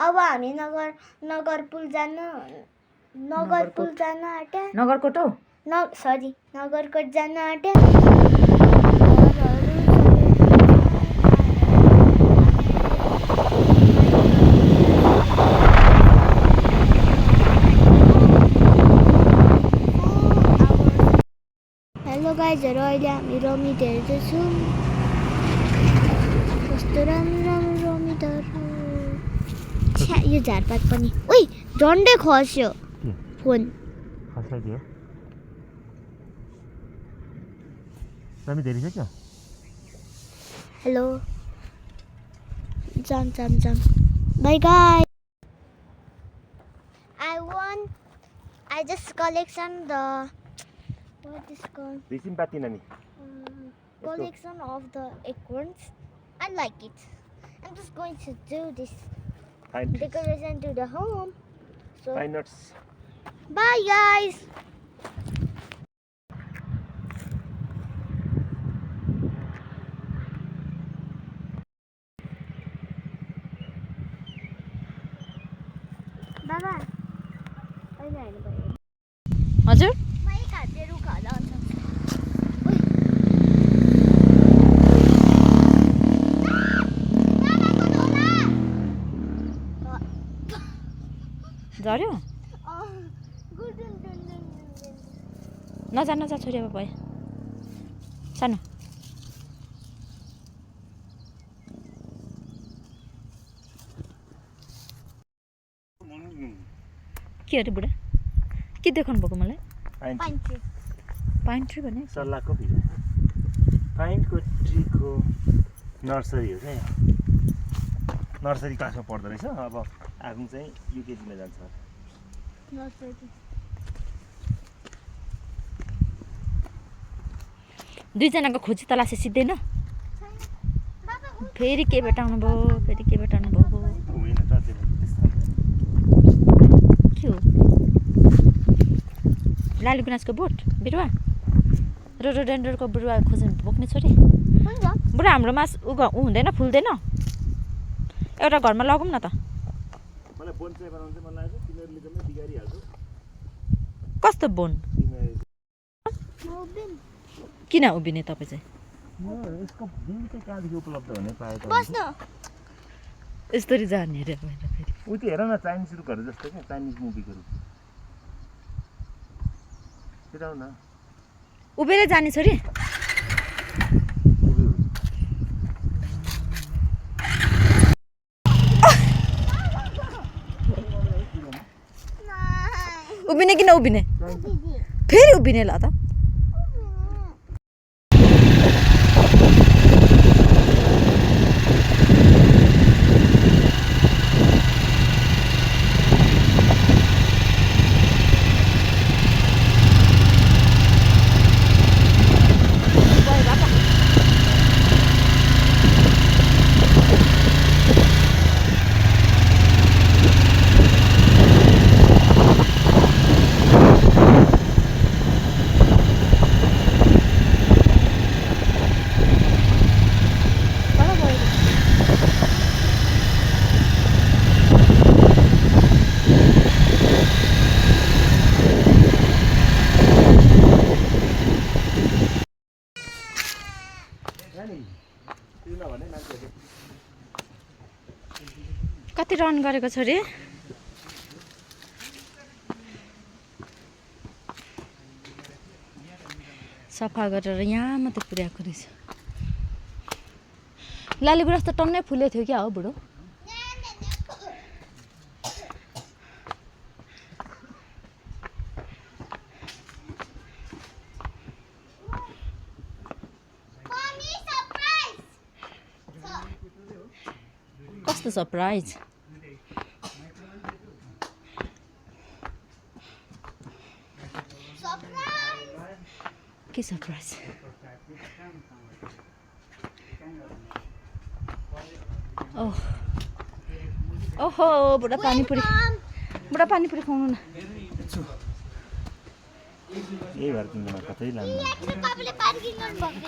अब हामी नगरपुल जान आँट्या नगरकोट हौ सरी नगरकोट जान आँट्या हेलो गाइजहरू अहिले हामी रमित हेर्दैछौँ कस्तो राम्रो रमितहरू छ्या यो झारपात पनि उइ झन्डै खस्यो फोन खसाइदियो रमित हेरिसक्यो हेलो जाम bye guys I just collection the what is called रिसिम पाती नानी collection of the acorns. I like it. I'm just going to do this decoration to the home. So Pine nuts. Bye guys. Baba. अहिले हेर्नु भयो हजुर मै खाते रुख होला अन्त झऱ्यो नजा छोरी अब भयो सानो के अरे बुढा के देखाउनु भएको मलाई पाइन ट्री भने सल्लाहको भित्र पाइनको ट्रीको नर्सरी हो क्या यहाँ नर्सरी क्लासमा पढ्दो रहेछ अब आफू चाहिँ युकेजीमा जान्छ दुईजनाको खोजी तलासी सिद्धेन फेरि के भेटाउनु भयो होइन त त्यस्तो के हो लाली गुनासको बोट बिरुवा रोडोडेन्ड्रनको बिरुवा खोज्नु बोक्ने छोरी बुढा हाम्रोमा ऊ हुँदैन फुल्दैन एउटा घरमा लगौँ न त मलाई बोन्साई बनाउनु चाहिँ मन लागेको तिनीहरूले जम्मै बिगारिहाल्छ कस्तो बोन किन उभिने तपाईँ चाहिँ यसको बिल चाहिँ कहाँदेखि उपलब्ध हुने पाए त यस्तरी जाने अरे फेरि उ त्यो हेर न चाइनिज रुखहरू जस्तो क्या चाइनिज मुभीको रुख त्यो आऊ न उभिएर जाने छोरी उभिने कि नउभिने फेरि उभिने ल त कति रन गरेको छोरी सफा गरेर यहाँ मात्रै पुर्याएको रहेछ लाली गुराँस त टन्नै फुलेको थियो क्या हो बुढो कस्तो सरप्राइज के सरप्राइज ओहो बुढा पानीपुरी खुवाउनु न यही भएर तिमीलाई कतै लानु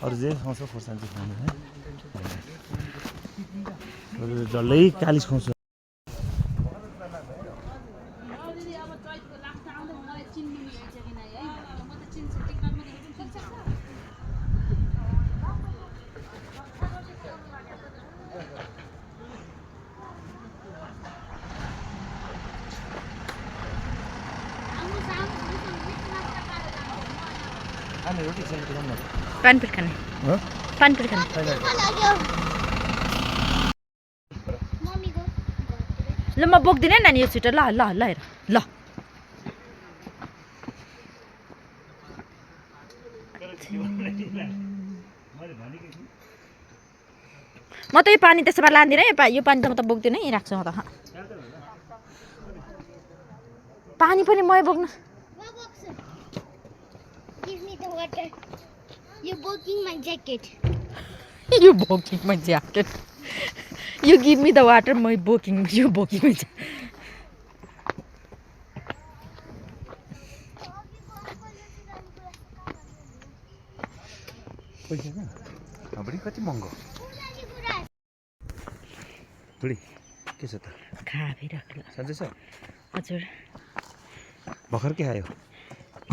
अरू जे खुवाउँछ खोर्सानी चाहिँ खुवाउनु है डल्लै 40 खुवाउँछु हामी रोटी सेन्ड गरौँ न पानीपुरी खाने हँ पानीपुरी खाने मम्मीको ल म बोक्दिनँ नानी यो छिटो ल ल ल हेर ल म त यो पानी त्यसो भए लाँदिनँ यो पानी त म त बोक्दिनँ यहीँ राख्छु म त पानी पनि मै बोक्नु Give me the water. You're breaking my jacket. You boking my jacket. You give me the water, my boking. You boking my jacket. बडी कति महँगो बुढी के छ त खाइराख्नु सन्चै छ हजुर भर्खर के खायो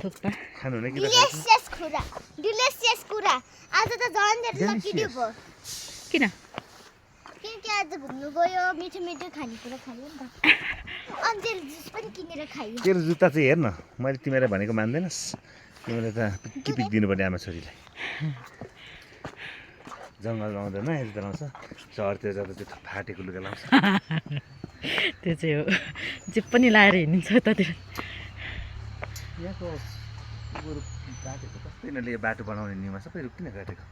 थुक्पा खानु हुने कि Delicious कुरा. Delicious कुरा. आज त झन् धेरै लकिलो भयो. किन किनकि आज घुम्नु गयो मिठो मिठो खानेकुरा खायो नि त. अनि तेल जुस पनि किनेर खायो. तेरो जुत्ता चाहिँ हेर न मैले तिमीलाई भनेको मान्दैनस् तिमीले त किपिक दिनुपर्ने आमा छोरीलाई जङ्गलमा आउँदैन यो जुत्ता लाउँछ सहरतिर जाँदा त्यो फाटेको लुगा लाउँछ त्यो चाहिँ हो जे पनि लाएर हिँडिन्छ यतातिर यहाँको बरु काटेको कस्तो यिनीहरूले यो बाटो बनाउने नियममा सबै रुखिन काटेको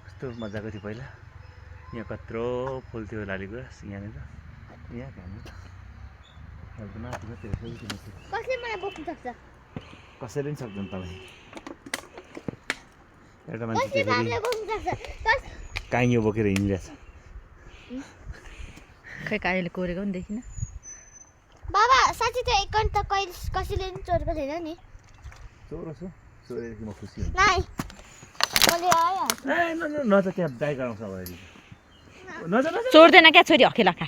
कस्तो मजाको थियो पहिला यहाँ कत्रो फुल थियो लाली गुराँस यहाँनिर यहाँ खानु त माथि मात्रै कसले मलाई बोक्नु सक्छ? कसैले पनि सक्दैन तपाईँ एउटा कसले मान्छे बाबुलाई बोक्नु सक्छ? काइयो बोकेर हिँडिरहेछ खै काइले कोरेको पनि देखिन बाबा साँच्चै त एकाउन्ट त कसैले पनि चोरेको छैन नि. चोरोस् हो चोरेदेखि म खुसी हुन्छु नाइ मैले आइहाल्छु. न त त्यहाँ दाइ गराउँछ अगाडि नजा नजा चोर्दैन क्या छोरी अखेला खा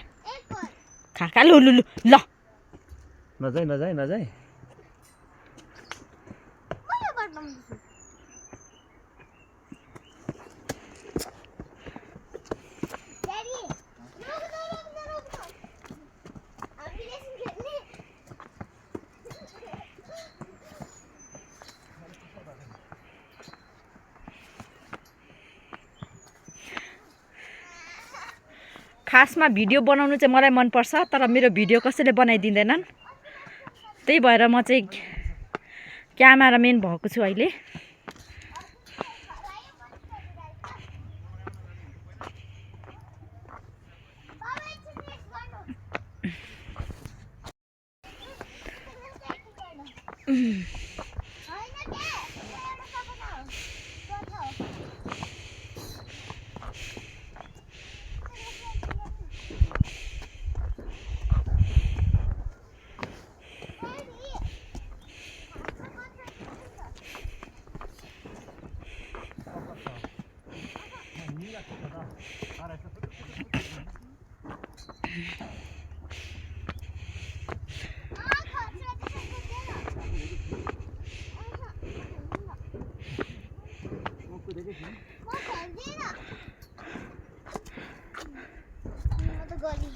खा खा लु लु लु ल नजाइ नजाइ नजाइ मैले गर्छु. ड्याडी रोक्नु. हामी लेसन खेल्ने. खासमा भिडियो बनाउनु चाहिँ मलाई मनपर्छ तर मेरो भिडियो कसैले बनाइदिँदैनन् त्यही भएर म चाहिँ क्यामेराम्यान भएको छु अहिले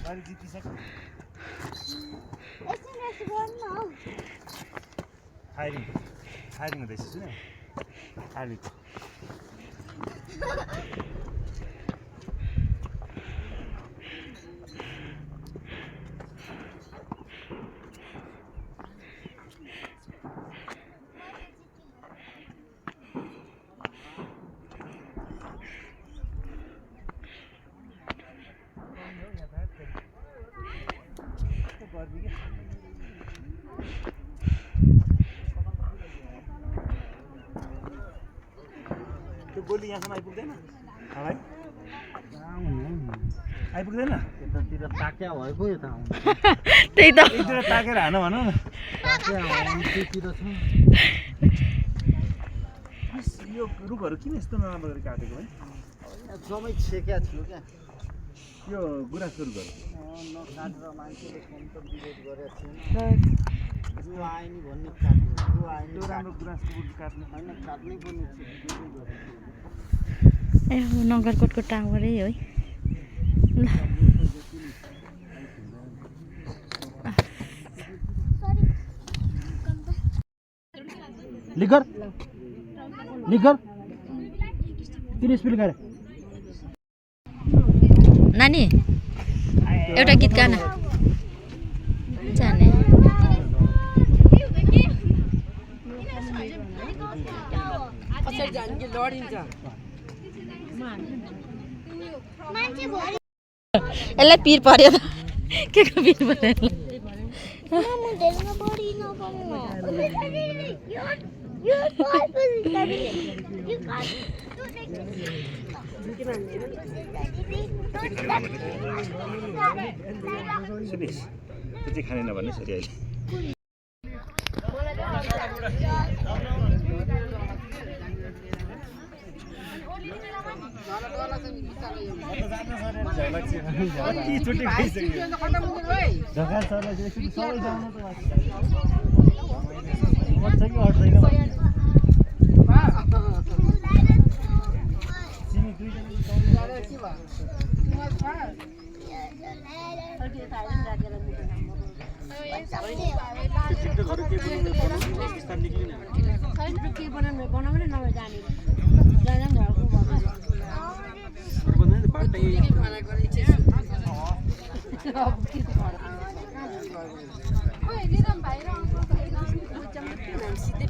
बारी जितिसक्यो फायरिङ हुँदैछ सुन फायरिङ त्यो गोली यहाँसम्म आइपुग्दैन आइपुग्दैन यतातिर ताक्या भएको यता आउनु त्यही त एकतिर ताकेर हान भनौँ न ताक्या त्यतिर छ यो रुखहरू किन यस्तो नराम्रो गरी काटेको है जम्मै छेक्या थियो क्या यो गुराँस सुरु गर नकाटेर मान्छेले फोन त विरोध गरेको थिएन यो आयो नि भन्ने काट्यो यो आयो त्यो राम्रो गुराँसको बुट काट्नु होइन काट्नै पर्ने थियो विरोधै गरेको ए थियो नगरकोटको टावरै है ल लिकर लिकर किन स्पिल गरे नानी एउटा गीत गाना जाने यसलाई पिर पर्यो त के को पिर पर्यो सुनिस् त्यो चाहिँ खाने नभन्ने छोरी अहिले कतिचोटि खाइसक्यो ढका सरलाई चाहिँ सबै जानु त मर्छ कि अट्दैन सिमी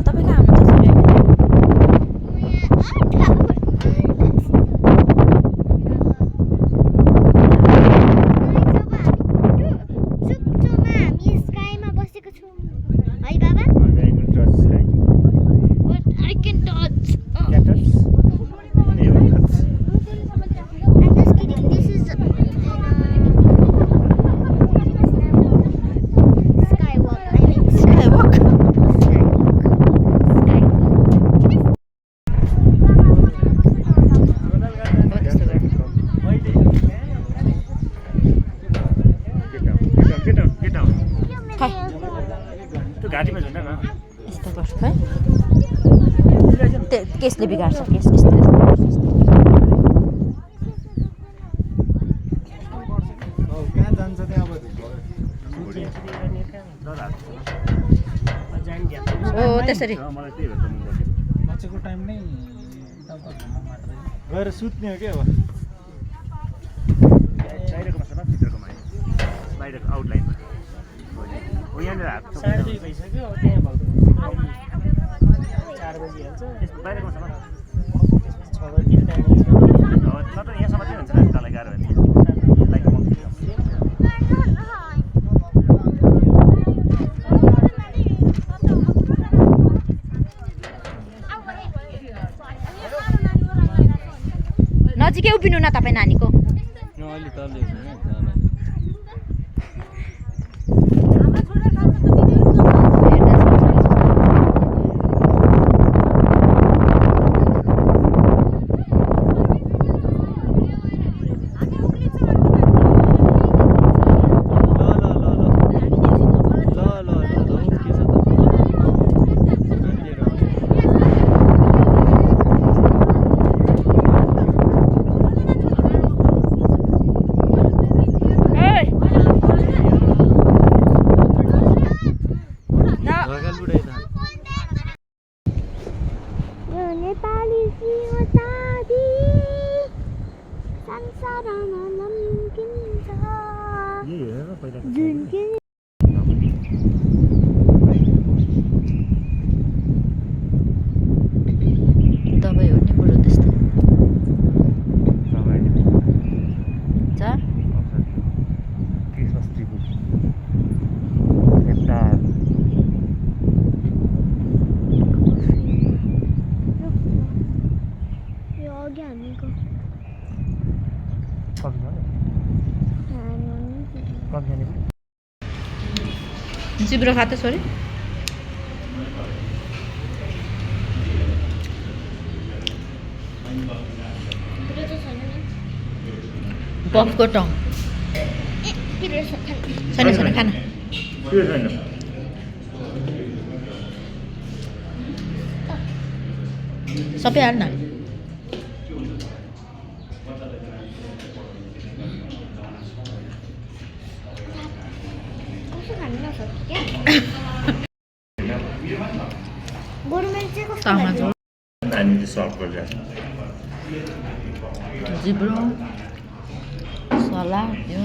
तपाईँ कहाँ हुनुहुन्छ घाँटीमा झुन्ड न यस्तो गर्छु है केसले बिगार्छ केस यस्तो कहाँ जान्छ त्यहाँ अब ओ त्यसरी मलाई त्यही भएर बच्चाको टाइम नै मात्रै गएर सुत्ने हो कि अब बाहिरको मात्र भित्रको माया बाहिरको आउटलाइनमा हो यहाँनिर हात 2:30 भइसक्यो त्यहाँ भएको 4 बजी हाल्छ बाहिरको मात्र 6 बजी टाइम हुन्छ नत्र यहाँसम्म चाहिँ हुन्छ तँलाई गाह्रो भने लाइक नजिकै उभिनु न तपाईँ नानीको अहिले तले दबाई हो नि बरु त्यस्तो छ जिब्रो खाते छोरी पिरो त छैन नि बफको टङ पिरो छ छैन छैन खान त्यो छैन सबै हाल न कसो खानु नसक्छ क्या गोरुमेल चाहिँ कस्तो तामा लाग्यो? नानीले सर्भ गरिरहेको जिब्रो सलाद यो